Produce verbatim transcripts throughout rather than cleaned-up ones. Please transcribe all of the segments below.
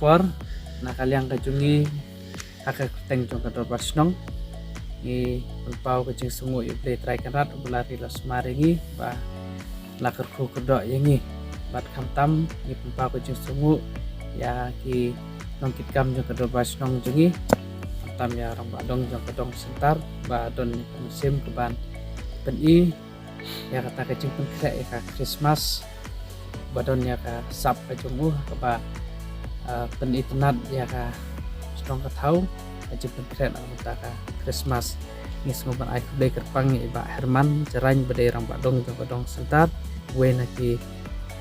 Por, na ka liang ka jong ngi, ha ka kyrteng jong ka Dorbar Shnong, ngi pynpaw ka jingsngewnguh ïa U Blei Trai Kynrad, uba la ri la sumar ïa ngi, ba la kyrkhu kyrdoh ïa ngi. Bad khamtam, ngi pynpaw ka jingsngewnguh ïa ki nongkitkam jong ka Dorbar Shnong jong ngi, khamtam ïa Rangbah Dong jong ka Dong Syntar, ba don ïa ka mynsiem kaban pyni ïa kata ka jingpynkhreh ïa ka Christmas, ba don ïa ka sap ka jong u, kaba, ah, pynitynnad ïa ka shnong ka thaw, ka jingpynkhreh na ka bynta ka Christmas. Ngi sngewbha ban ai khublei kyrpang ïa i Bah Herman Jarain, ba dei Rangbah Dong jong ka Dong Syntar, uwei na ki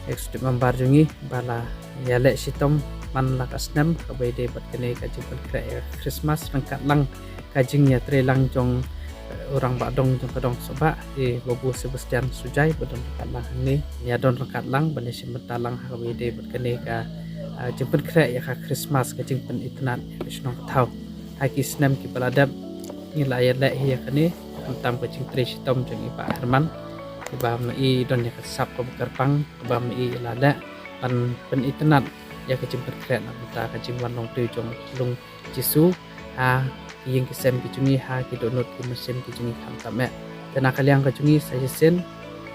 executive member jong ngi, ba la ïaleh shitom man la ka snem, kaba ïadei bad kane ka jingpynkhreh ïa ka Christmas, ryngkat lang ka jingïatreilang jong, eh, u Rangbah Dong jong ka Dong Sohbah, i Babu Sebastian Sujai, ba don ryngkat lang hangne, ïa don ryngkat lang, ban ïashim bynta lang ha kaba ïadei bad kane ka, ah, jingpynkhreh ïa ka Christmas, ka jingpynitynnad ïa ka shnong ka thaw. Ha ki snem kiba la dep, ngi la ïaleh hi ïa kane, khamtam ka jingtrei shitom jong i Bah Herman, iba ma i don ïa ka sap kaba kyrpang, iba ma i la leh ban pynitynnad ïa ka jingpynkhreh na ka bynta ka jingwan long briew jong u Khunlung Jisu ha ki ïing ki sem ki jong ngi, ha ki dohnud ki mynsiem ki jong ngi khamtam eh. Te na ka liang ka jong ngi sa shisien,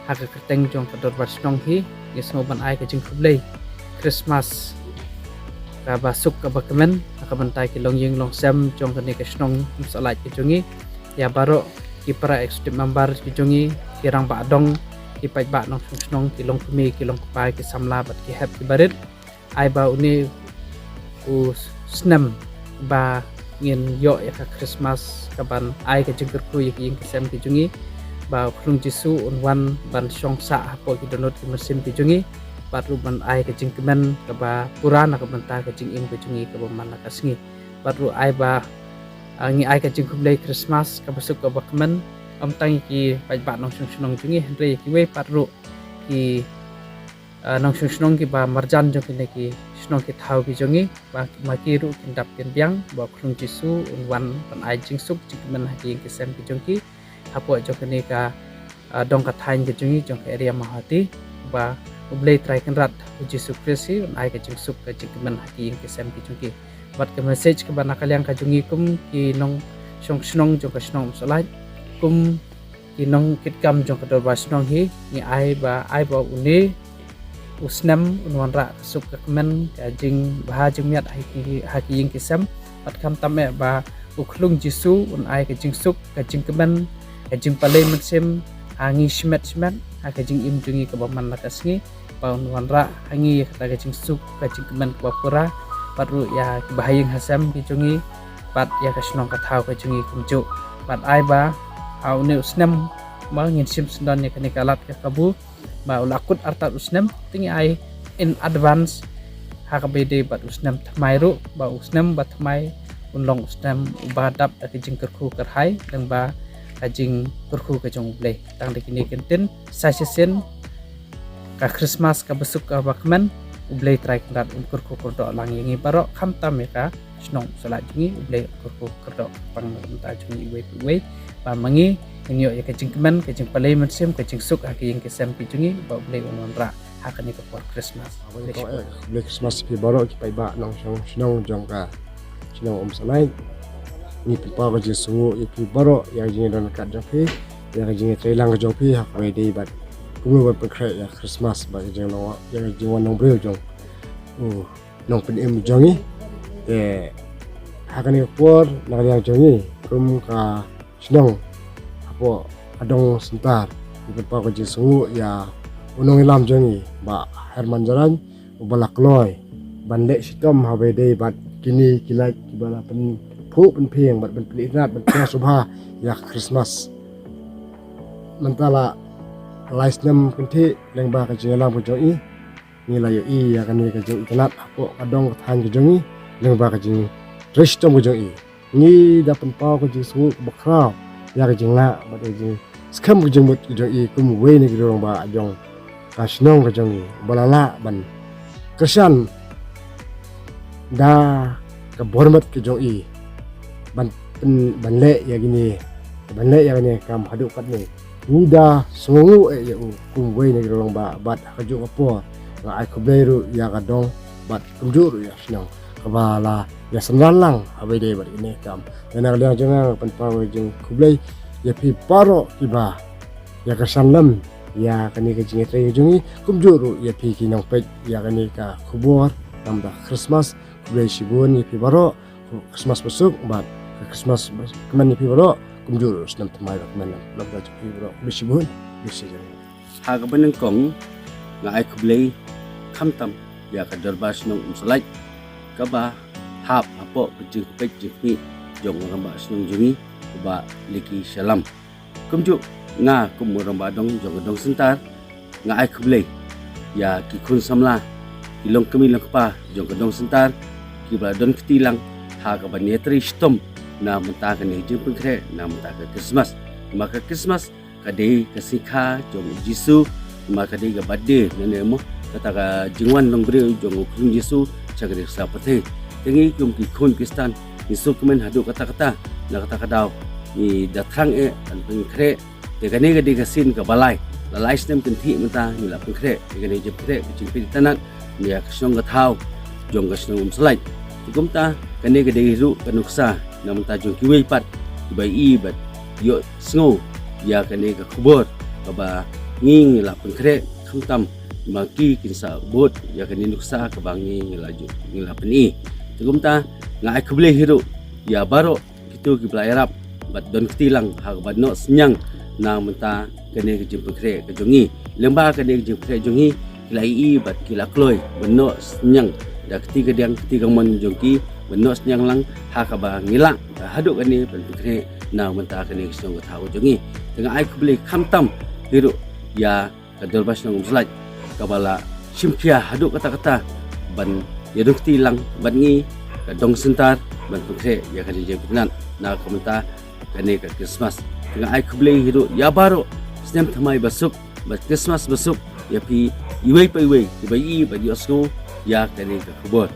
ha ka kyrteng jong ka Dorbar Shnong hi, ngi sngewbha ban ai ka jingkhublei Christmas kaba suk kaba kmen ha ka bynta ki longïing longsem jong kane ka shnong Umsohlait ka jong ngi, ïa baroh ki para executive member ki jong ngi, ki Rangbah Dong, ki paidbah nongshong shnong, ki longkmie, ki longkpa, ki samla bad ki hep ki barit. Ai ba une u snem ba ngin ïoh ïa ka Christmas kaban ai ka jingkyrkhu ïa ki ïing ki sem ki jong ngi, ba u Khunlung Jisu un wan ban shong sah hapoh ki dohnud ki mynsiem ki jong ngi, bad ruh ban ai ka jingkmen kaba pura na ka bynta ka jingim ka jong ngi kaba man la ka sngi. Bad ruh ai ba, ah, ngi ai ka jingkhublei Christmas kaba suk kaba kmen, ym tang ïa ki paidbah nongshong shnong jong ngi, hynrei ïa kiwei pat ruh ki, ah, nongshong shnong kiba marjan jong kine ki shnong ki thaw ki jong ngi, ba ma ki ruh kin dap kin biang, ba u Khunlung Jisu un wan ban ai jingsuk jingkmen ha ki ïing ki sem ki jong ki, hapoh jong kane ka, ah, dong ka thaiñ ka jong ngi jong ka area Mawhati, ba U Blei Trai Kynrad, u Jisu Khrist hi un ai ka jingsuk ka jingkmen ha ki ïing ki sem ki jong ki. Bad ka message kaba na ka liang ka jong ngi kum ki nongshong shnong jong ka shnong Umsohlait, kum ki nongkitkam jong ka Dorbar Shnong hi, ngi ai ba, ai ba une u snem un wanrah ka suk ka kmen, ka jingbha jingmiat ha ki, ha ki ïing ki sem, bad khamtam eh ba u Khunlung Jisu un ai ka jingsuk, ka jingkmen, ka jingpalei mynsiem ha ngi shimet shimet ha ka jingim jong ngi kaba man la ka sngi, ba un wanrah ha ngi ïa kata ka jingsuk ka jingkmen kaba pura, bad ruh ïa ki bahaïing hasem ki jong ngi, bad ïa ka shnong ka thaw ka jong ngi kumjuh. Bad ai ba ha une u snem ba ngin shim sngewdon ïa kane ka lad ka kabu, ba u la kut artat u snem, te ngi ai in advance ha kaba ïadei bad u snem thymmai ruh, ba u snem ba thymmai un long u snem uba dap da ka jingkyrkhu kyrhai, tang ba ka jingkyrkhu ka jong U Blei. Tang da kine ki ktien, sa shisien ka Christmas kaba suk kaba kmen, U Blei Trai Kynrad un kyrkhu kyrdoh lang ïa ngi baroh, khamtam ïa ka shnong Umsohlait jong ngi, U Blei un kyrkhu kyrdoh kyrpang na ka bynta jong ngi iwei pa iwei, ba ma ngi ngin ïoh ïa ka jingkmen, ka jingpalei mynsiem, ka jingsuk ha ki ïing ki sem ki jong ngi, ba U Blei un wanrah ha kane ka por Christmas. Khublei shibun. Khublei Christmas ïa phi baroh ki paidbah nongshong shnong jong ka shnong Umsohlait. Ngi pynpaw ka jingsngewnguh ïa phi baroh ïa ka jingïadon ryngkat jong phi, ïa ka jingïatreilang ka jong phi ha kaba ïadei bad kumno ban pynkhreh ïa ka Christmas bad ka jinglong, ïa ka jingwan long briew jong u nongpynim jong ngi. Te ha kane ka por na ka liang jong ngi kum ka shnong hapoh ka Dong Syntar, ngi pynpaw ka jingsngewnguh ïa u nongïalam jong ngi Bah Herman Jarain, uba la kloi ban leh shitom ha kaba ïadei bad kine ki lait kiba la pynphuh pynphieng bad ban pynitynnad ban pynïasoh bha ïa ka Christmas. Mynta la lai snem kynthih lyngba ka jingïalam ka jong i, ngi la ïohi ïa kane ka jingitynnad hapoh ka dong ka thaiñ ka jong i lyngba ka jingtrei shitom ka jong i. Ngi da pynpaw ka jingsngewnguh kaba khraw ïa ka jinglah bad ka jingskhem ka jingmut ka jong i kum uwei na ki rangbah jong ka shnong ka jong i, ba la lah ban kyrshan da ka bor met ka jong i ban pyn, ban leh ïa kine, ban leh ïa kane ka kam haduh katne. Ngi da sngewnguh eh ïa u kum uwei na ki rangbah bad ha kajuh ka por nga ai khublei ruh ïa ka dong bad kumjuh ruh ïa ka shnong. kaba la ïa synran lang ha ba ïadei bad kane ka kam. Te na ka liang jong nga nga pynpaw ka jingkhublei ïa phi baroh kiba ïa kyrshan lem ïa kane ka jingïatrei jong ngi, kumjuh ruh ïa phi ki nongpeit ïa kane ka khubor namar ka Christmas. Khublei shibun ïa phi baroh, Christmas basuk bad ka Christmas bas-, kmen ïa phi baroh, kumjuh ruh snem thymmai ba kmen namar ka jong phi baroh. Khublei shibun, khublei shibun. Ha kaba nyngkong nga ai khublei khamtam ïa ka Dorbar Shnong Umsylait kaba hap hapoh ka jingpeit jingkhmih jong u rangbah shnong jong ngi, u Bah Licky Shylla. Kumjuh nga kum u rangbah dong jong ka dong Syntar nga ai khublei ïa ki khun samla, ki longkmie longkpa jong ka dong Syntar kiba la don kti lang ha kaba ïatrei shitom na bynta kane ka jingpynkhreh na bynta ka Christmas. Namar ka Christmas ka dei ka sngi kha jong u Jisu, namar ka dei ka birthday, lane mo, kata ka jingwan long briew jong u Khun Jisu sha kane ka pyrthei. Te ngi kum ki khun Khristan ngi sngewkmen haduh katta katta, na kata ka daw ngi da thrang eh ban pynkhreh. Te kane ka dei ka sien kaba lai, la lai snem kynthih mynta ngi la pynkhreh ïa kane ka jingpynkhreh ka jingpynitynnad ïa ka shnong ka thaw jong ka shnong Umsylait. Te kumta kane ka dei ruh ka nuksa na bynta jong kiwei pat kiba ïohi bad ïohsngew ïa kane ka khubor kaba ngi ngi la pynkhreh, khamtam ma ki kin sa bud ïa kane ka nuksa kaba ngi ngi la ju, ngi la pyni. Te kumta nga ai khublei hi ruh ïa baroh kito kiba la ïarap bad don kti lang ha kaba noh synñiang na bynta kane ka jingpynkhreh ka jong ngi. Lyngba kane ka jingpynkhreh jong ngi ki la ïohi bad ki la kloi ban noh synñiang da kti kadiang kti kamon jong ki, ban noh synñiang lang ha kaba ngi lah haduh kane ban pynkhreh na bynta kane ka shnong ka thaw ka jong ngi. Te nga ai khublei khamtam hi ruh ïa ka Dorbar Shnong Umsylait kaba la shim khia haduh katta katta ban ïadon kti lang bad ngi ka dong Syntar ban pynkhreh ïa kane ka jingpynitynnad na ka bynta kane ka Christmas. Te nga ai khublei hi ruh ïa baroh, snem thymmai basuk bad Christmas basuk ïa phi iwei pa iwei kiba ïohi bad ïohsngew ïa kane ka khubor.